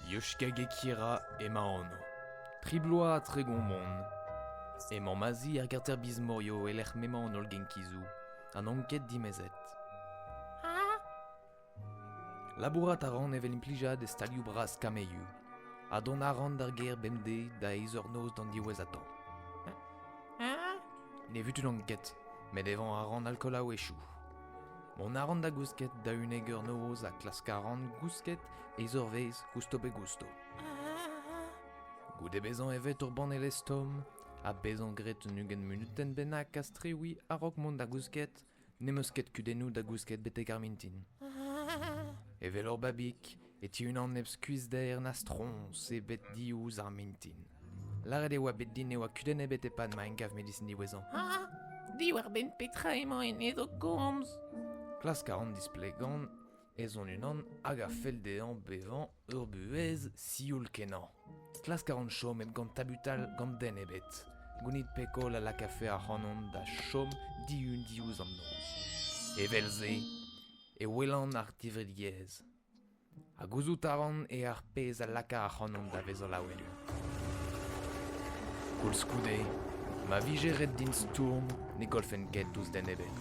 Yoshikage Kira emañ anv. Tri bloaz ha 30 on. Emañ ma zi er garter Biz-Morio e-lec'h m'emañ an holl genkizoù, ha n'on ket dimezet. Labourat a ran evel implijad e stalioù bras Kameyu, ha dont a ran d'ar gêr bemdez da eizh eur noz d'an diwezhatañ. Ne vutulan ket, met evañ a ran alkool a-wechoù. Mont a ran da gousket da unnek eur noz ha klask a ran gousket eizh eurvezh gousto pe gousto. Goude bezañ evet ur banne tomm ha bezañ graet un 20 munutenn bennak a-strewiñ a-raok mont da gousket, N'em eus ket kudennoù da gousket betek ar mintin. Evel ur babig e tihunan hep skuizhder na stroñs ebet diouzh ar mintin. Lâret e oa bet din ne oa kudenn ebet e-pad ma enkav medisin diwezhañ. Diwar-benn petra emañ hennezh o komz? Klask a ran displegañ ez on unan hag a fell dezhañ bevañ ur buhez sioul-kenañ. Klask a ran chom hep gant tabutal gant den ebet. Gounit pekol a lakafe ac'hanon da chom dihun diouzh an noz. Evel-se e welan ar gevredigezh. Ha gouzout a ran eo ar pezh a laka ac'hanon da vezañ laouen. Koulskoude, ma vije ret din stourm, ne gollfen ket ouzh den ebet.